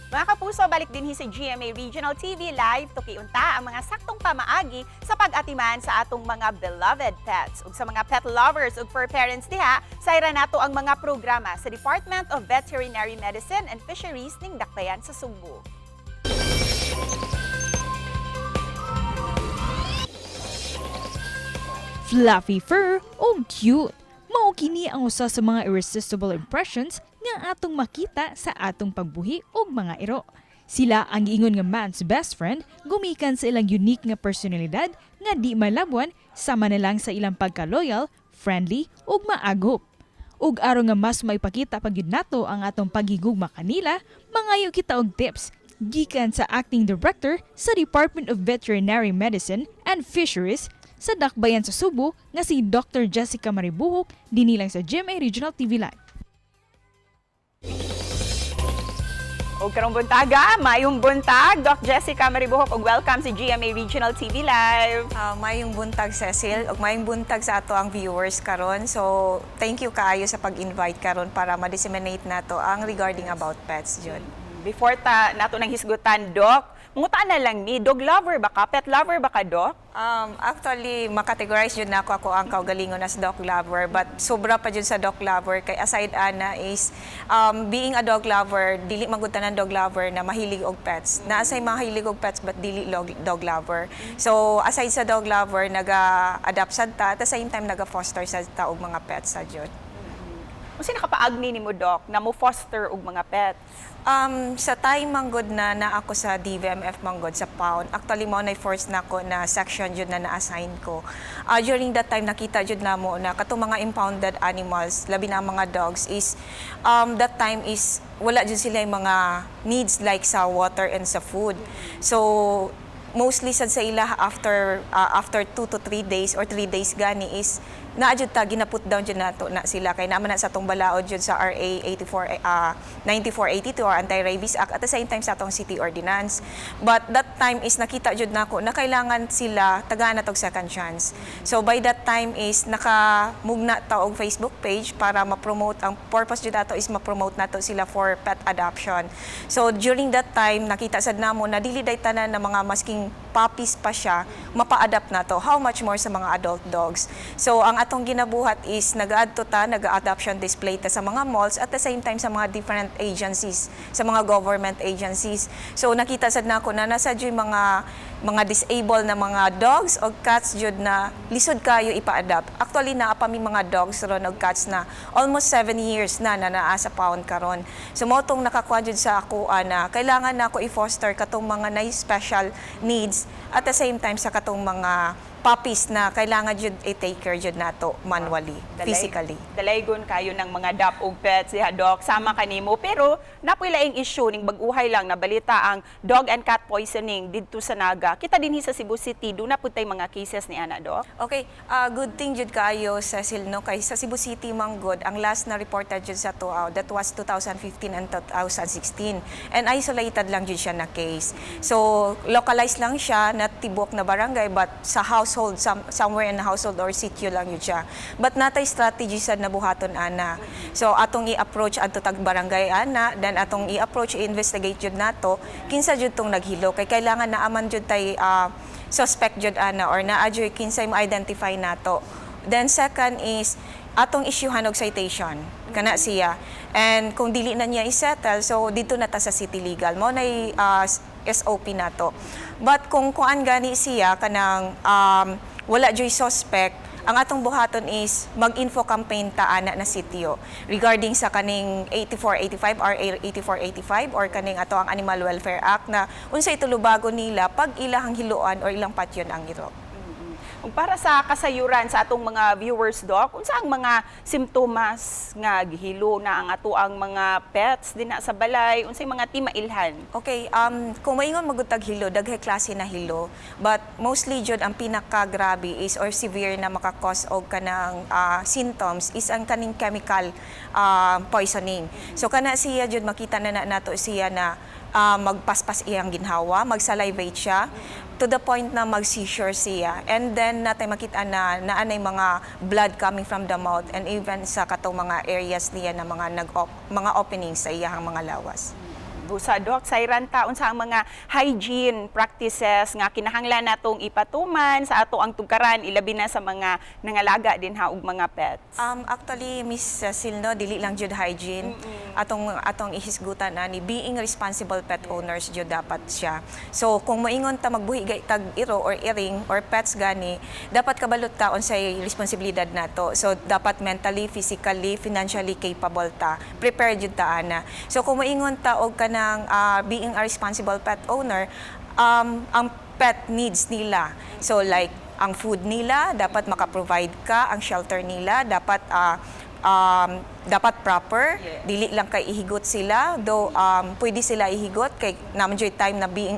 Mga kapuso, balik din sa GMA Regional TV Live. Tuki unta ang mga saktong pamaagi sa pag-atiman sa atong mga beloved pets. Ug sa mga pet lovers ug fur parents diha, sayra nato ang mga programa sa Department of Veterinary Medicine and Fisheries ning Dakbayan sa Sugbo. Fluffy fur o cute. Mao kini ang usa sa mga irresistible impressions nga atong makita sa atong pagbuhi og mga iro. Sila ang giingon nga man's best friend gumikan sa ilang unique nga personalidad nga di malabwan sama na lang sa ilang pagka-loyal, friendly ug maagop. Ug aron nga mas maipakita pa gyud nato ang atong paghigugma kanila, mangayo kita og tips gikan sa acting director sa Department of Veterinary Medicine and Fisheries sa Dakbayan sa Subo nga si Dr. Jessica Maribuhok, dinhi lang sa GMA Regional TV Live. Og karong buntaga, maayong buntag, Doc Jessica Maribuhok, ug welcome sa GMA Regional TV Live. Mayong buntag, Cecil, ug mayong buntag sa ato ang viewers karon. So thank you kaayo sa pag-invite karon para ma-disseminate nato ang regarding about pets jud. Before ta nato nang hisgutan, Doc, mangutan na lang mi, dog lover ba ka? Pet lover ba ka, Doc? Actually, makategorize jud nako ako ang kaugalingon as dog lover, but sobra pa jud sa dog lover kay aside ana is being a dog lover, dili man gud tanan dog lover na mahilig og pets. Naa say mahilig og pets but dili dog lover. So aside sa dog lover, naga-adopt sad ta, at the same time naga-foster sad ta og mga pets sa jud. Unsa nakapaagni nimo, Doc, na mo foster og mga pets? Sa time manggod na na ako sa DVMF manggod sa pound, actually mao na first nako na section jud na na-assign ko. During that time nakita jud namo na katong mga impounded animals, labi na ang mga dogs is that time is wala jud sila yung mga needs like sa water and sa food. So mostly sad sa ila after 2 to 3 days or 3 days gani is naa jud ta ginaput down jud nato na sila kay naman na sa atong balaod jud sa RA 84 9482 or Anti-Rabies Act, at the same time sa atong city ordinance. But that time is nakita jud nako na kailangan sila tagaan na tog second chance. So by that time is nakamugna ta og Facebook page para ma-promote. Ang purpose jud ato is ma-promote nato sila for pet adoption. So during that time nakita sad namo na dili day tanan na mga masking puppies pa siya mapa-adopt nato, how much more sa mga adult dogs. So ang atong ginabuhat is nag-aadto ta, nag-adoption display ta sa mga malls, at the same time sa mga different agencies, sa mga government agencies. So nakita sad nako na nasa jud mga disabled na mga dogs o cats jud na lisod kayo ipa-adopt. Actually naa pa mi mga dogs ron og cats na almost 7 years na na naa sa pound karon. So mao tong nakakuha jud sa ako na kailangan nako i-foster katong mga na special needs, at the same time sa katong mga puppies na kailangan jud i-take care jud nato manually, physically. Dalaygon kayo ng mga adopt og pets diha, Doc, sama kanimo. Pero napoy laing issue ning bag-uhay lang nabalita ang dog and cat poisoning didto sa Naga. Kita dinhi sa Cebu City, duna pud tay mga cases ni ana, Doc. Okay, good thing jud kaayo, Cecil, no, kay sa Cebu City manggod ang last na reported jud sa tuaw, that was 2015 and 2016, and isolated lang jud siya na case. So localized lang siya na tibok na barangay, but sa household, somewhere in the household or sitio lang jud siya. But natay strategy sad na buhaton ana. So atong i-approach adto tag barangay ana, then atong i-approach, i-investigate jud nato kinsa jud tong naghilo kay kailangan naa man jud tay suspect jud ana or naa jud kinsay ma-identify nato. Then second is atong issuehan og citation kana siya. And kung dili na niya i-settle, so dito na ta sa city legal. Mao nay SOP nato. But kung kuan gani siya kanang wala juy suspect, ang atong buhaton is mag-info campaign ta ana na sitio regarding sa kaning 8485, RA 8485 or kaning ato ang Animal Welfare Act na unsay tulubagon nila pag ilahang hiluan or ilang patyon ang iro. Ug para sa kasayuran sa atong mga viewers, Doc, unsa ang mga simptomas nga gihilo na ang ato ang mga pets dinha sa balay, unsay mga timailhan? Okay, kung maingon magud tag hilo, daghay klase na hilo. But mostly jud ang pinaka-grabe is or severe na makakause og kanang symptoms is ang kaning chemical poisoning. So kana siya jud makita na nato siya na magpaspas iyang ginhawa, magsalivate siya to the point na mag-seizure siya. And then natay makita na naanay mga blood coming from the mouth and even sa katong mga areas niya na mga openings sa iyang mga lawas. Busa, Doc, sayran ta unsa ang mga hygiene practices nga kinahanglan natong ipatuman sa ato ang tugkaran, ilabi na sa mga nangalaga din ha og mga pets? Actually, Miss Silno, dili lang jud hygiene. Atong ihisgutan ani, being responsible pet owners jud dapat siya. So kung moingon ta magbuhi gay tag iro or iring or pets gani, dapat kabalot ta unsay responsibilidad nato. So dapat mentally, physically, financially capable ta. Prepared jud ta ana. So kung moingon ta og kanang being a responsible pet owner, ang pet needs nila. So like ang food nila, dapat maka-provide ka, ang shelter nila, dapat proper, dili lang kay ihigot sila, though pwede sila ihigot kay naman joy time na being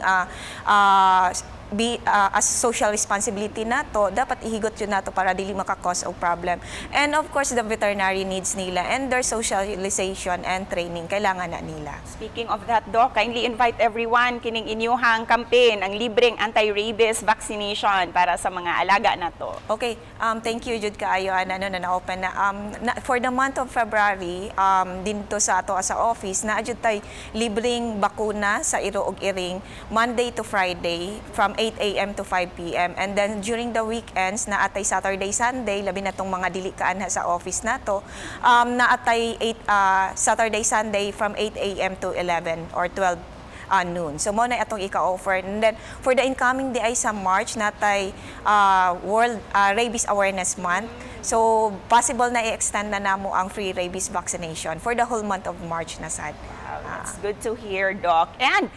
be as social responsibility nato, dapat ihigot yun nato para dili maka-cause og problem. And of course, the veterinary needs nila and their socialization and training, kailangan na nila. Speaking of that, Doc, kindly invite everyone kining inyuhang campaign, ang libreng anti-rabies vaccination para sa mga alaga nato. Okay, thank you jud kaayo, ana, no, na na-open na. For the month of February, dinto sa ato sa office, naa jud tay libreng bakuna sa iro ug iring Monday to Friday from 8 a.m. to 5 p.m. And then during the weekends, naa tay Saturday, Sunday, labi na tong mga dili kaanha sa office nato, naa tay 8 Saturday, Sunday from 8 a.m. to 11 or 12 noon. So mo na atong ika-offer. And then for the incoming day ay sa March, naa tay World Rabies Awareness Month. So possible na i-extend na namo ang free rabies vaccination for the whole month of March na sad. Wow, that's good to hear, Doc. And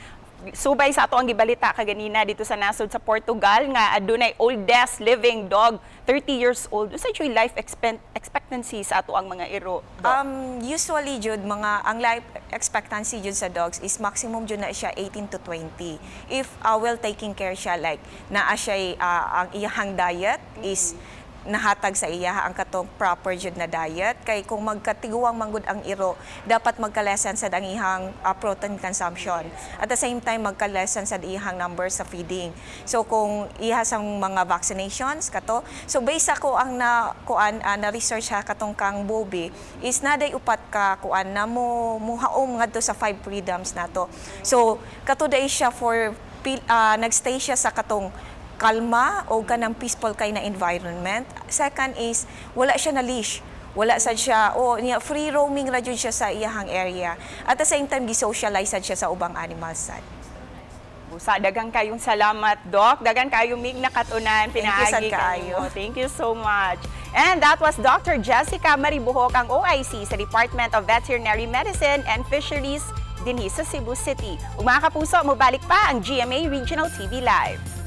subay sa ato ang gibalita kaganina dito sa nasod sa Portugal nga adunay oldest living dog, 30 years old. Unsa jud life expectancy sa ato ang mga iro, Doc? Usually jud mga ang life expectancy jud sa dogs is maximum jud na siya 18 to 20. If well taking care siya, like naa siya ang iyahang diet is nahatag sa iya ang katong proper jud na diet, kay kung magkatiguang manggod ang iro, dapat magka-lessen sad ang iyang protein consumption, at the same time magka-lessen sad iyang number sa feeding. So kung iha sang mga vaccinations kato, so based ako ang na kuan na research ha, katong kang Bobby is naday upat ka kuan na mo muhaom ngadto sa five freedoms nato. So kato day siya for nagstay siya sa katong kalma o kanang peaceful kay na environment. Second is wala siya na leash. Wala sad siya o niya, free roaming ra jud siya sa iyahang area. At the same time, gi-socialize sad siya sa ubang animals sad. Busa, daghang kayong salamat, Doc. Daghan kayo mig nakatunan. Thank you, sad Pinaagi kaayo. kanimo. Thank you so much. And that was Dr. Jessica Maribuhok, ang OIC sa Department of Veterinary Medicine and Fisheries dinhi sa Cebu City. Ug mga kapuso, mobalik pa ang GMA Regional TV Live.